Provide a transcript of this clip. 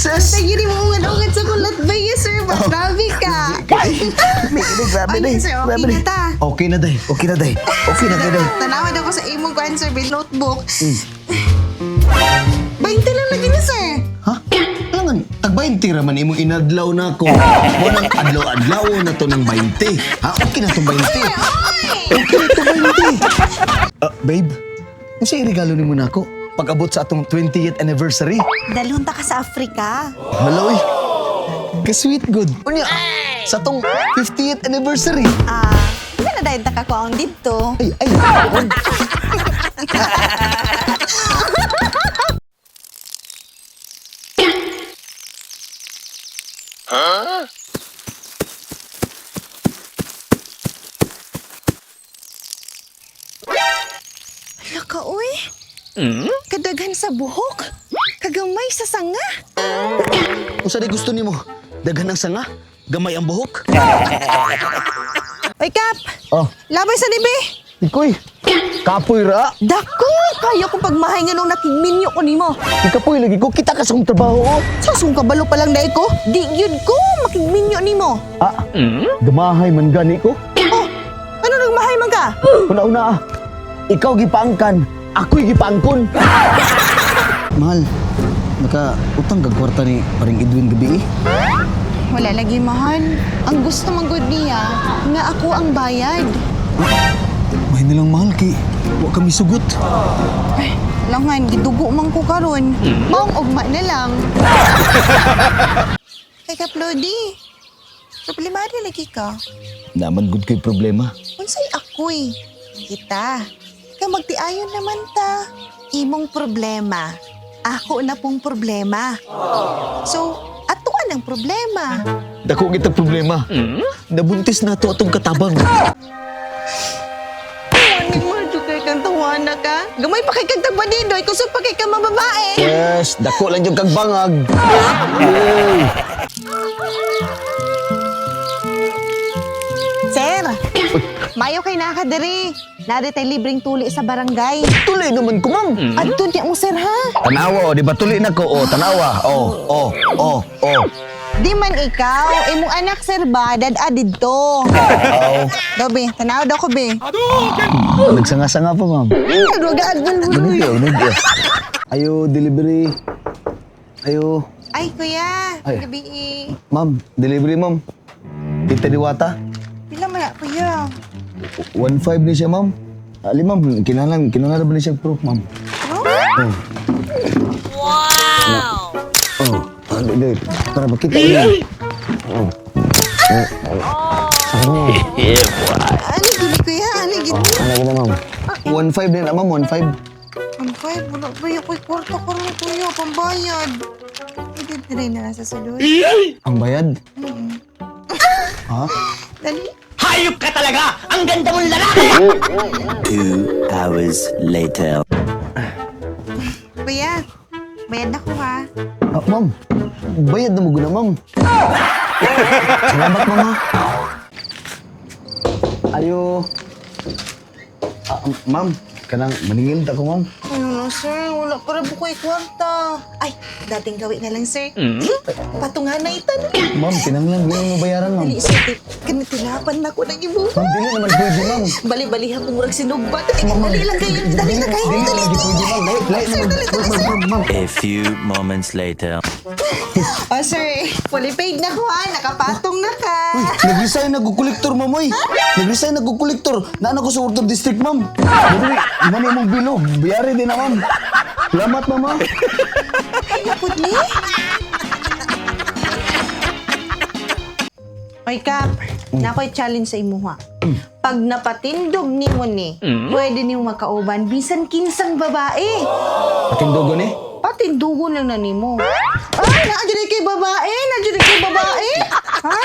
Success! Sige rin mo ungan-ungan sa kulat ba yes, sir? Ba, grabe ka. May grabe Ay, day. sir, okay Grabe, na day. ta. Okay na day. Okay na day. Okay na day. Tanawa daw ko sa imong kuan, sir, with notebook. 20 lang lagi ni, sir. Ha? Alangan, tag 20 raman imong inadlaw na ako. Mo nang adlaw-adlaw na to ng 20. Ha? Okay na tong 20. Oy! Okay na tong 20. Ah, babe, unsa regalo nimo nako? Pag-abot sa atong 20th anniversary. Dalhon ta ka sa Africa. Hala, uy. Ka-sweet good. Unya, sa atong 50th anniversary. Ah, uh, na dahil ta ka kuang dito. Ay, ay. Hala ka, uy. Kadaghan sa buhok. Kagamay sa sanga. Unsa day gusto nimo? Daghan ang sanga, gamay ang buhok. Oy, Kap! Oh, Labay sa libi! ikoy. Kapoy ra. Dako! Kaya kong pagmahay nga nung nakigminyo ko nimo. Ikapoy lagi ko kita ka sa akong trabaho. Oh. Sa kabalo pa lang dahil ko, di yun ko makigminyo nimo. Ah, gamahay man gani ko. Oh, ano nagmahay man ka? Una-una ah. Ikaw gipaangkan, ako'y gipaangkon. Mahal, naka utang kag kwarta ni paring Edwin gabi eh. Wala lagi mahal. Ang gusto man gud niya, nga ako ang bayad. May nilang mahal kay wa kami sugot. Ay, langan, gidugo man ko karon. Maong ugma na lang. Kay Kaplodi, problemado lagi ka. Naman gud kay problema. Unsay ako'y? Kita. Ka magtiayon naman ta. Imong problema. Ako na pong problema. So, atuan ang problema. Dako kita problema. Nabuntis na to atong katabang. Ano mo, kay kang tawana ka? Gamay pa kay kang tagbadidoy, kusog pa kay kang mababae. Yes, dako lang yung kag bangag. Yay. Sir, mayo kay nakadiri. Nari tay libreng tuli sa barangay. Tuloy naman ko, ma'am. Adto niya mo, sir, ha? Tanawa, oh, di ba tuloy na ko? Oh, tanawa. Oh, oh, oh, oh. Di man ikaw, imong anak, sir, ba? Dad-a didto. Oh. Daw, be. Tanaw daw ko, be. Nagsanga-sanga pa, ma'am. Rugaan Ganito, ganito. Ayo, delivery. Ayo. Ay, kuya. Ay. Gabi eh. Ma'am, delivery, ma'am. Tita Diwata. Pila man na, kuya? 1.5 ni siya, ma'am. Ali, ma'am, kinahanglan, kinahanglan ba ni siya proof, ma'am? Oh? Oh. Wow! Oh, ano, di, para makita niya. Oh. Oh. Ano gini, kuya? Ano gini? Ano gina, ma'am? 1.5 din na, ma'am, 1.5. Ang five, wala ba yung ko'y kwarta ko rin, kuya, pambayad. Hindi, dire na lang sa sulod. Ang bayad? Ha? Dali. Hayop ka talaga! Ang ganda mong lalaki! 2 hours later. Kuya, bayad na ko ha. Ah, ma'am, bayad na mo guna, ma'am. Salamat, ma'am, ha. Ayo. Ah, ma'am, kanang maningil ta ko, ma'am. Ayun na, sir. Wala pa rin po ko'y kwarta. Ay, dating gawin na lang, sir. Patunganay ita na. Ma'am, kinanglan, di mo bayaran, ma'am. Dali, sir. Kanitilapan na ko ng ibuha. Ma'am, dili naman pwede, ma'am. Bali-bali ako murag sinugba. Dali, dali lang kayo. Dali na kayo. Dili Dali, naman pwede, ma'am. Lahi, lahi Sir, naman. dali, dali, Ma'am, sir. ma'am, ma'am. A few moments later. Oh, sir. Fully paid na ko ha. Nakapatong na ka. Uy, nag-resign nagkukolektor, ma'am, oy. Nag-resign nagkukolektor. Naan ako sa Order District, ma'am. Dili, mani mong bilo. Biyari din na, ma'am. Salamat, ma'am, ha. Ay, napod ni. Oy, Kap. Nako'y challenge sa imuha. Pag napatindog nimo ni, pwede nimo makauban bisan kinsang babae. Patindogon eh. Patindugon lang na nimo. Ay, naa dyan kay babae, naa dyan kay babae. Ha?